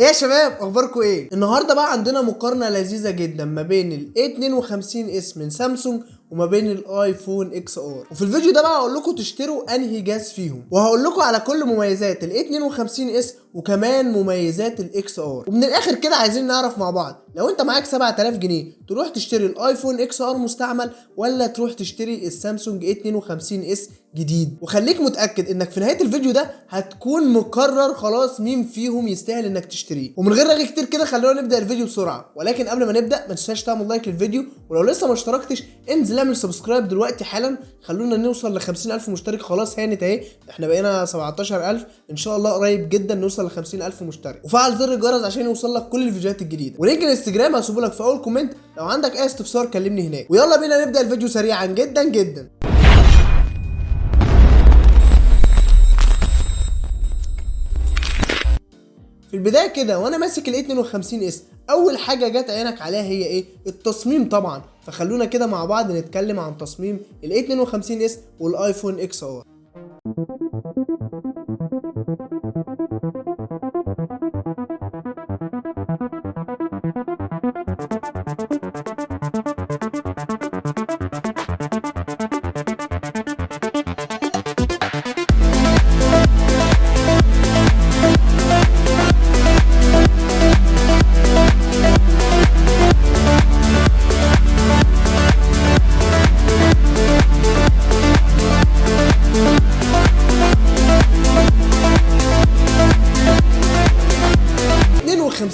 ايه يا شباب، اخباركم ايه؟ النهارده بقى عندنا مقارنة لذيذة جدا ما بين ال A52s من سامسونج وما بين ال iPhone XR. وفي الفيديو ده بقى هقول لكم تشتروا انهي جهاز فيهم، وهقول لكم على كل مميزات ال A52s وكمان مميزات ال XR. ومن الاخر كده عايزين نعرف مع بعض، لو انت معاك 7000 جنيه تروح تشتري ال iPhone XR مستعمل ولا تروح تشتري ال Samsung A52s جديد. وخليك متاكد انك في نهاية الفيديو ده هتكون مقرر خلاص مين فيهم يستاهل انك تشتريه. ومن غير رغي كتير كده خلونا نبدا الفيديو بسرعه. ولكن قبل ما نبدا ما تنساش تعمل like للفيديو، ولو لسه ما اشتركتش انزل اعمل subscribe دلوقتي حالا. خلونا نوصل ل 50000 مشترك، خلاص هانت اهي، احنا بقينا 17000، ان شاء الله قريب جدا نوصل ل 50000 مشترك. وفعل زر الجرس عشان يوصل لك كل الفيديوهات الجديده، و link الانستجرام هسيبه لك في اول comment، لو عندك اي استفسار كلمني هناك. ويلا بينا نبدا الفيديو سريعا جدا جدا. في البداية كده وانا ماسك ال A52s، اول حاجة جت عينك عليها هي ايه؟ التصميم طبعا. فخلونا كده مع بعض نتكلم عن تصميم ال A52s وال iPhone XR.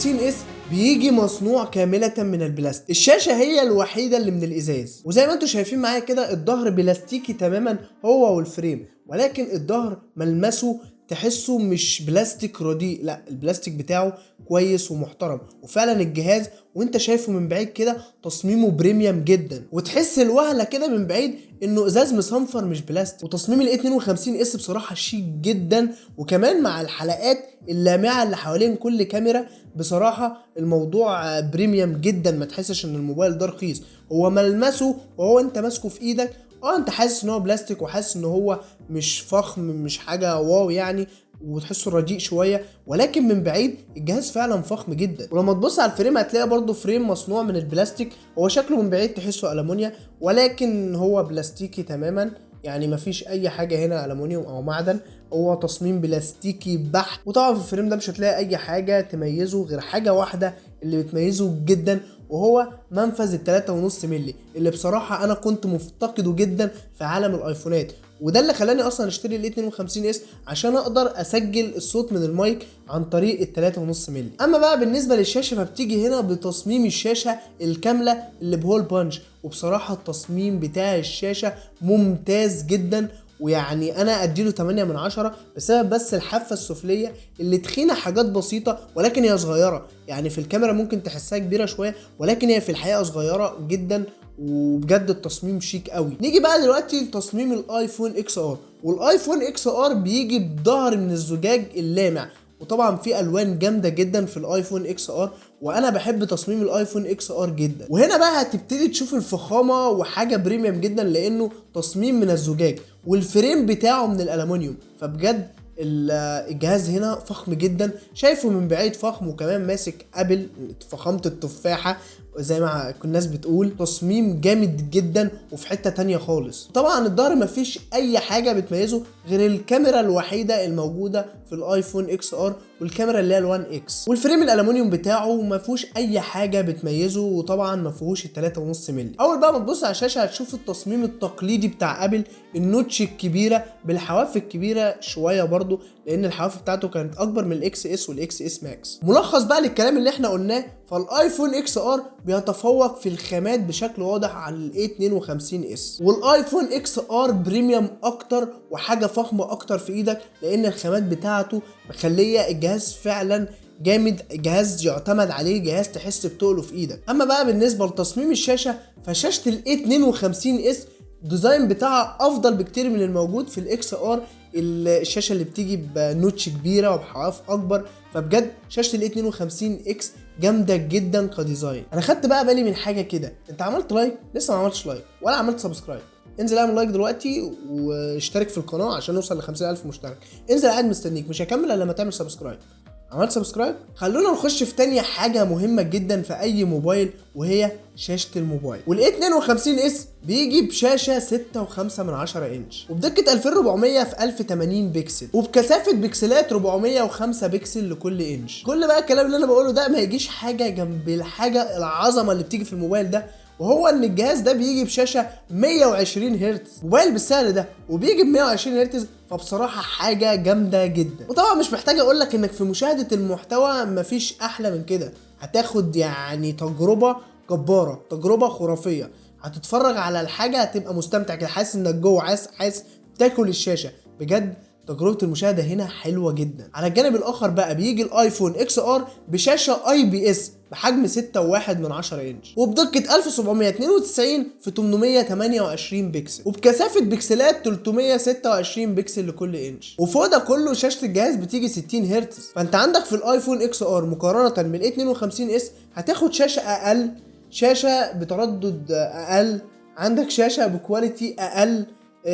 S بيجي مصنوع كاملة من البلاستيك، الشاشة هي الوحيدة اللي من الإزاز، وزي ما انتم شايفين معايا كده الظهر بلاستيكي تماما هو وال frame، ولكن الظهر ملمسه تحسه مش بلاستيك رديء، لا البلاستيك بتاعه كويس ومحترم. وفعلا الجهاز وانت شايفه من بعيد كده تصميمه premium جدا، وتحس الوهله كده من بعيد انه ازاز مصنفر مش بلاستيك. وتصميم ال A52s بصراحة شيك جدا، وكمان مع الحلقات اللامعه اللي حوالين كل كاميرا بصراحة الموضوع premium جدا، ما تحسش ان الموبايل ده رخيص. هو ملمسه وهو انت ماسكه في ايدك انت حاسس ان هو بلاستيك، وحاسس ان هو مش فخم، مش حاجة wow يعني، وتحسه رديء شوية، ولكن من بعيد الجهاز فعلا فخم جدا. ولما تبص على ال frame هتلاقي برضو frame مصنوع من البلاستيك، هو شكله من بعيد تحسه ألمونيا ولكن هو بلاستيكي تماما، يعني مفيش اي حاجة هنا ألمونيوم او معدن، هو تصميم بلاستيكي بحت. وطبعا في ال frame ده مش هتلاقي اي حاجة تميزه غير حاجة واحدة اللي بتميزه جدا، وهو منفذ التلاتة ونص ملي اللي بصراحة انا كنت مفتقده جدا في عالم الايفونات، وده اللي خلاني اصلا اشتري ال A52s عشان اقدر اسجل الصوت من المايك عن طريق التلاتة ونص ملي. اما بقى بالنسبة للشاشه فبتيجي هنا بتصميم الشاشة الكاملة اللي ب hole punch، وبصراحة التصميم بتاع الشاشة ممتاز جدا، ويعني انا اديله 8 من 10 بسبب بس الحافة السفليه اللي تخينة حاجات بسيطة، ولكن هي صغيرة، يعني في الكاميرا ممكن تحسها كبيرة شوية ولكن هي في الحقيقة صغيرة جدا، وبجد التصميم شيك قوي. نيجي بقى دلوقتي لتصميم ال iPhone XR، وال iPhone XR بيجي بظهر من الزجاج اللامع، وطبعا في الوان جامدة جدا في ال iPhone XR، وانا بحب تصميم ال iPhone XR جدا. وهنا بقى هتبتدي تشوف الفخامة وحاجه premium جدا، لانه تصميم من الزجاج وال frame بتاعه من الالومنيوم، فبجد الجهاز هنا فخم جدا، شايفه من بعيد فخم، وكمان ماسك Apple فخامة التفاحة زي ما كل الناس بتقول، تصميم جامد جدا وفي حتة تانية خالص. طبعا الظهر مفيش اي حاجة بتميزه غير الكاميرا الوحيدة الموجودة في ال iPhone XR، والكاميرا اللي هي ال1 X، وال frame الالومنيوم بتاعه ما فيهوش اي حاجة بتميزه، وطبعا ما فيهوش التلاتة ونص ملي. اول بقى ما تبص على الشاشة هتشوف التصميم التقليدي بتاع Apple، ال notch الكبيرة بالحواف الكبيرة شوية برضو، لان الحواف بتاعته كانت اكبر من ال XS وال XS Max. ملخص بقى للكلام اللي احنا قلناه، فال iPhone XR بيتفوق في الخامات بشكل واضح عن ال A52s، وال iPhone XR premium اكتر وحاجه فخمة اكتر في ايدك، لان الخامات بتاعته مخليه الجهاز فعلا جامد، جهاز يعتمد عليه، جهاز تحس بتقله في ايدك. اما بقى بالنسبة لتصميم الشاشة، فشاشه ال A52s design بتاعها افضل بكتير من الموجود في ال XR، الشاشة اللي بتيجي ب notch كبيرة وبحواف اكبر، فبجد شاشة ال A52 X جامدة جدا ك design. انا خدت بقى بالي من حاجة كده، انت عملت like؟ لسه ما عملتش like ولا عملت subscribe، انزل اعمل like دلوقتي واشترك في القناة عشان نوصل ل 50000 مشترك. انزل، قاعد مستنيك، مش هكمل الا لما تعمل subscribe. عملت subscribe؟ خلونا نخش في تاني حاجة مهمة جدا في اي موبايل، وهي شاشة الموبايل. وال A52 S بيجي بشاشة 6.5 من 10 انش، وبدقه 2400 في 1080 بكسل، وبكثافه بكسلات 405 بكسل لكل انش. كل بقى الكلام اللي انا بقوله ده ما يجيش حاجة جنب الحاجة العظمة اللي بتيجي في الموبايل ده، وهو ان الجهاز ده بيجي بشاشة 120 هرتز. موبايل بالسعر ده وبيجي ب 120 هرتز، فبصراحة حاجة جامدة جدا. وطبعا مش محتاج اقول لك انك في مشاهده المحتوى مفيش احلى من كده، هتاخد يعني تجربه جبارة، تجربه خرافية. هتتفرج على الحاجة هتبقى مستمتع كده، حاسس انك جوه، عايز تاكل الشاشة بجد. تجربة المشاهدة هنا حلوة جدا. على الجانب الآخر بقى بيجي ال iPhone XR بشاشة IPS بحجم 6.1 من 10 انش، وبدقة 1792 في 828 بكسل، وبكثافة بكسلات 326 بكسل لكل انش. وفوق ده كله شاشة الجهاز بتيجي 60 هرتز. فانت عندك في ال iPhone XR مقارنة بال A52 S هتاخد شاشة اقل، شاشة بتردد اقل، عندك شاشة ب quality اقل،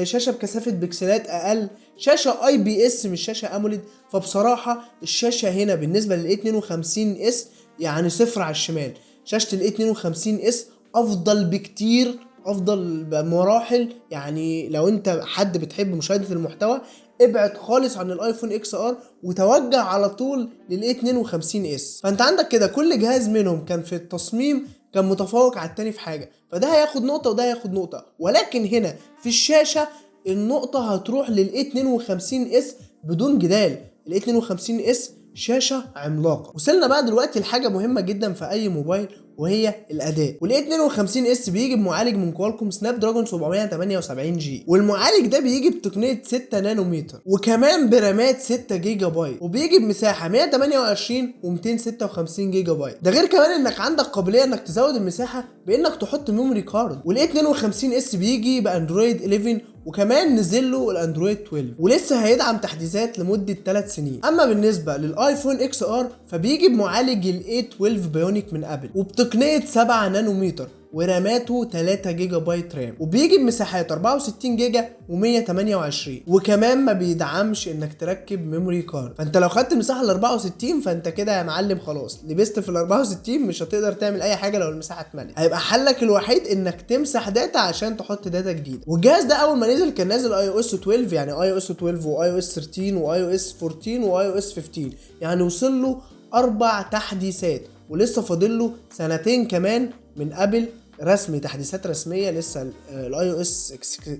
شاشة بكثافة بكسلات اقل، شاشة IPS مش شاشة AMOLED. فبصراحة الشاشة هنا بالنسبة لل A52 S يعني صفر على الشمال. شاشة ال A52 S افضل بكتير، افضل بمراحل. يعني لو انت حد بتحب مشاهده المحتوى ابعد خالص عن ال iPhone XR وتوجه على طول لل A52 S. فانت عندك كده كل جهاز منهم كان في التصميم كان متفوق على التاني في حاجه، فده هياخد نقطة وده هياخد نقطه، ولكن هنا في الشاشة النقطة هتروح لل A52 S بدون جدال. ال A52 S شاشة عملاقه. وصلنا بقى دلوقتي لحاجة مهمة جدا في اي موبايل، وهي الاداء. وال A52 S بيجي بمعالج من Qualcomm Snapdragon 778 G، والمعالج ده بيجي بتقنية 6 نانومتر، وكمان برامات 6 جيجا بايت، وبيجي بمساحة 128 و256 جيجا بايت. ده غير كمان انك عندك قابلية انك تزود المساحة بانك تحط memory card. وال A52 S بيجي ب Android 11، وكمان نزل له ال Android 12، ولسه هيدعم تحديثات لمدة 3 سنين. اما بالنسبة لل iPhone XR فبيجي بمعالج ال A12 Bionic من Apple، وبتقنيه 7 نانومتر، وراماته 3 جيجا بايت RAM، وبيجي بمساحات 64 جيجا و128، وكمان ما بيدعمش انك تركب memory card. فانت لو خدت المساحة ال 64 فانت كده يا معلم خلاص لبست في ال 64، مش هتقدر تعمل اي حاجة لو المساحة اتملت. هيبقى حلك الوحيد انك تمسح data عشان تحط data جديده. والجهاز ده اول ما نزل كان نازل iOS 12، يعني iOS 12 و iOS 13 و iOS 14 و iOS 15، يعني وصل له اربع تحديثات، ولسه فاضل له سنتين كمان من Apple رسمي، تحديثات رسميه، لسه ال iOS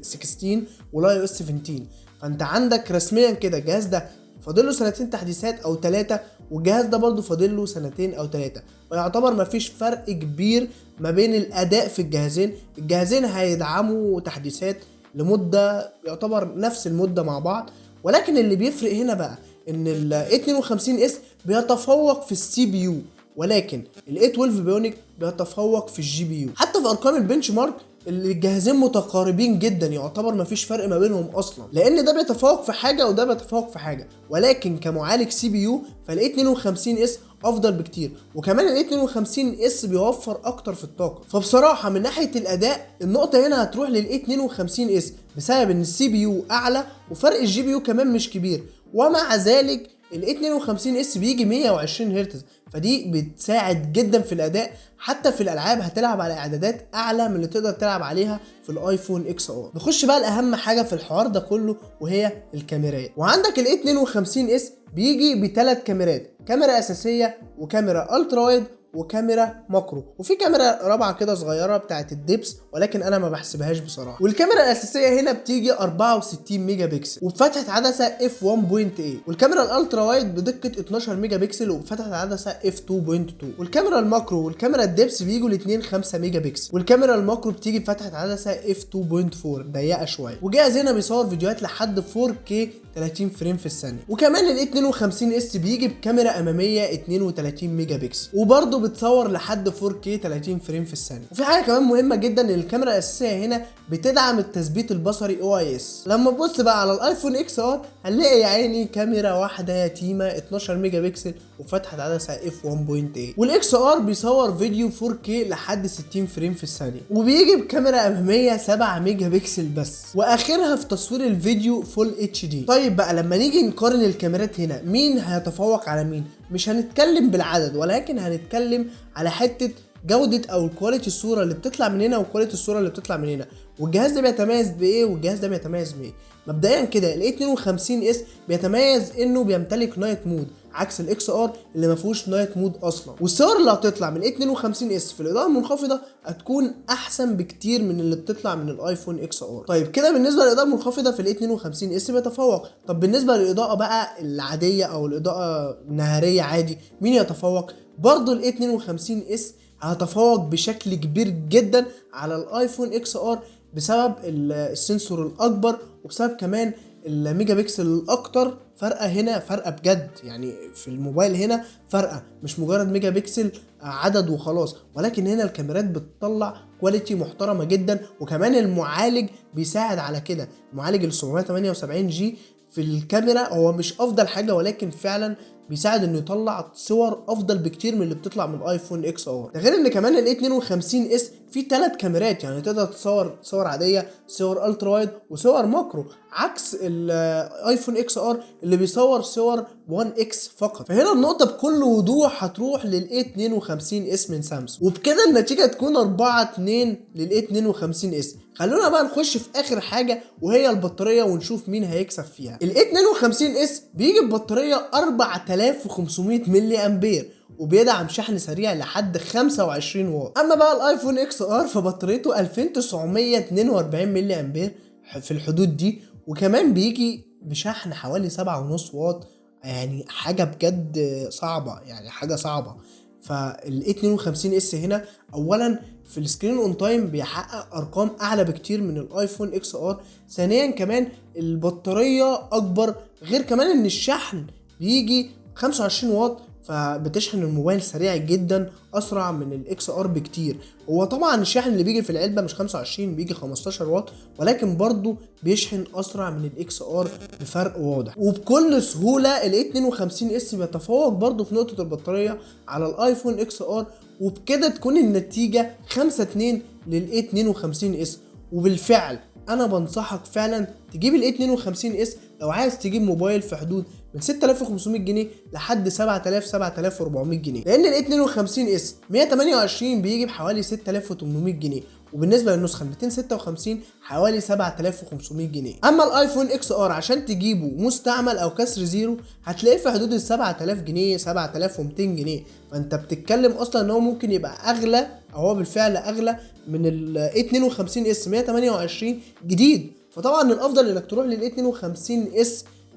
16 وال iOS 17. فانت عندك رسميا كده الجهاز ده فاضل له سنتين تحديثات او ثلاثه، والجهاز ده برضه فاضل له سنتين او ثلاثه، فيعتبر مفيش فرق كبير ما بين الاداء في الجهازين. الجهازين هيدعموا تحديثات لمدة يعتبر نفس المدة مع بعض، ولكن اللي بيفرق هنا بقى ان ال A52 S بيتفوق في ال CPU، ولكن ال A12 Bionic بيتفوق في ال GPU. حتى في ارقام ال benchmark الجهازين متقاربين جدا، يعتبر مفيش فرق ما بينهم اصلا، لان ده بيتفوق في حاجة وده بيتفوق في حاجه. ولكن كمعالج CPU فال A52 S افضل بكتير، وكمان ال A52 S بيوفر اكتر في الطاقه. فبصراحة من ناحية الاداء النقطة هنا هتروح لل A52 S بسبب ان ال CPU اعلى وفرق ال GPU كمان مش كبير، ومع ذلك ال A52 S بيجي 120 هرتز، فدي بتساعد جدا في الاداء. حتى في الالعاب هتلعب على اعدادات اعلى من اللي تقدر تلعب عليها في ال iPhone XR. نخش بقى لاهم حاجة في الحوار ده كله، وهي الكاميرات. وعندك ال A52 S بيجي بثلاث كاميرات: كاميرا اساسية وكاميرا ultra wide وكاميرا macro، وفي كاميرا رابعه كده صغيرة بتاعت ال depth، ولكن انا ما بحسبهاش بصراحه. والكاميرا الاساسية هنا بتيجي 64 ميجا بكسل وبفتحه عدسة f 1.8، والكاميرا ال ultra wide بدقة 12 ميجا بكسل وبفتحه عدسة f 2.2، والكاميرا ال macro والكاميرا ال depth بيجوا الاثنين 5 ميجا بكسل، والكاميرا ال macro بتيجي بفتحه عدسة f 2.4 ضيقه شويه. وجهاز هنا بيصور فيديوهات لحد 4K 30 frame في الثانيه. وكمان ال A52 S بيجي بكاميرا امامية 32 ميجا بكسل، وبرده بتصور لحد 4K 30 frame في الثانيه. وفي حاجة كمان مهمة جدا، ان الكاميرا الاساسية هنا بتدعم التثبيت البصري OIS. لما تبص بقى على ال iPhone XR هنلاقي يا عيني كاميرا واحدة يتيمة 12 ميجا بكسل وفتحه عدسة f 1.8، وال XR بيصور فيديو 4K لحد 60 frame في الثانيه، وبيجي بكاميرا امامية 7 ميجا بكسل بس، واخرها في تصوير الفيديو full HD. طيب طيب بقى لما نيجي نقارن الكاميرات هنا مين هيتفوق على مين؟ مش هنتكلم بالعدد، ولكن هنتكلم على حتة جودة او quality الصورة اللي بتطلع من هنا و quality الصورة اللي بتطلع من هنا، والجهاز ده بيتميز بايه والجهاز ده بيتميز بايه. مبدئيا كده ال A52s بيتميز انه بيمتلك night mode عكس ال XR اللي ما فيهوش night mode اصلا، والصور اللي هتطلع من A52s في الاضاءة المنخفضة هتكون احسن بكتير من اللي بتطلع من ال iPhone XR. طيب كده بالنسبة للاضاءة المنخفضة في ال A52s بيتفوق. طب بالنسبة للاضاءة بقى العادية او الاضاءة النهاريه عادي مين يتفوق؟ برضه ال A52s هتفوق بشكل كبير جدا على ال iPhone XR بسبب ال sensor الاكبر وبسبب كمان الميجا بكسل الاكتر. فرقه هنا فرقه بجد، يعني في الموبايل هنا فرقه مش مجرد ميجا بكسل عدد وخلاص، ولكن هنا الكاميرات بتطلع quality محترمه جدا، وكمان المعالج بيساعد على كده. المعالج ال 778 G في الكاميرا هو مش افضل حاجة، ولكن فعلا بيساعد انه يطلع صور افضل بكتير من اللي بتطلع من ال iPhone XR. ده غير ان كمان ال A52s فيه 3 كاميرات، يعني تقدر تصور صور عادية، صور ultra wide، وصور macro، عكس ال iPhone XR اللي بيصور صور 1 X فقط. فهنا النقطة بكل وضوح هتروح لل A52s من سامسونج، وبكده النتيجة تكون 4-2 لل A52s. خلونا بقى نخش في اخر حاجة وهي البطارية ونشوف مين هيكسب فيها. ال A52s بيجي ببطاريه 4500 ملي امبير وبيدعم شحن سريع لحد 25 واط. اما بقى ال iPhone XR فبطاريته 2942 ملي امبير في الحدود دي، وكمان بيجي بشحن حوالي 7.5 واط، يعني حاجة بجد صعبه، يعني حاجة صعبة. فال A52s هنا اولا في ال screen on time بيحقق ارقام اعلى بكتير من ال iPhone XR، ثانيا كمان البطارية اكبر، غير كمان ان الشحن بيجي 25 واط، فبتشحن الموبايل سريع جدا اسرع من ال XR بكتير. هو طبعا الشاحن اللي بيجي في العلبة مش 25، بيجي 15 واط، ولكن برضو بيشحن اسرع من ال XR بفرق واضح. وبكل سهولة ال A52s بيتفوق برضو في نقطة البطارية على ال iPhone XR، وبكده تكون النتيجة 5-2 لل A52s. وبالفعل انا بنصحك فعلا تجيب ال A52s لو عايز تجيب موبايل في حدود من 6500 جنيه لحد 7000 7400 جنيه، لان ال A52s 128 بيجي بحوالي 6800 جنيه، وبالنسبة للنسخه 256 حوالي 7500 جنيه. اما ال iPhone XR عشان تجيبه مستعمل او كسر zero هتلاقيه في حدود ال 7000 جنيه، 7200 جنيه، فانت بتتكلم اصلا ان هو ممكن يبقى اغلى، او هو بالفعل اغلى من ال A52s 128 جديد. فطبعا الافضل انك تروح لل A52s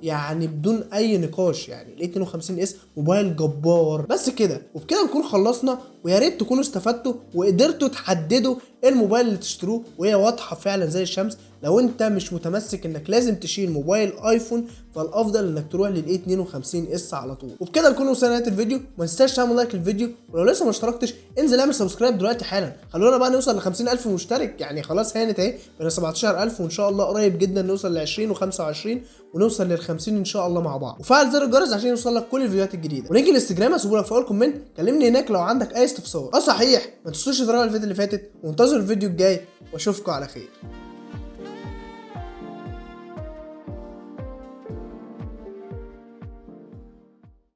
يعني بدون اي نقاش، يعني ال A52s موبايل جبار. بس كده، وبكده نكون خلصنا، ويا ريت تكونوا استفدتوا وقدرتوا تحددوا ايه الموبايل اللي تشتروه، وهي واضحة فعلا زي الشمس. لو انت مش متمسك انك لازم تشيل موبايل iPhone فالافضل انك تروح لل A52s على طول. وبكده نكون وصلنا لنهاية الفيديو، ما تنساش تعمل like للفيديو، ولو لسه ما اشتركتش انزل اعمل subscribe دلوقتي حالا. خلونا بقى نوصل ل 50000 مشترك، يعني خلاص هانت اهي، بقينا 17000، وان شاء الله قريب جدا نوصل ل 20 و25 ونوصل لل 50 ان شاء الله مع بعض. وفعل زر الجرس عشان يوصل لك كل الفيديوهات الجديده، و link الانستجرام هسيبه لك في اول comment، كلمني هناك لو عندك اي استفسار. اه صحيح، ما تنسوش تتفرجوا على الفيديو اللي فاتت، وانتظروا الفيديو الجاي، واشوفكم على خير.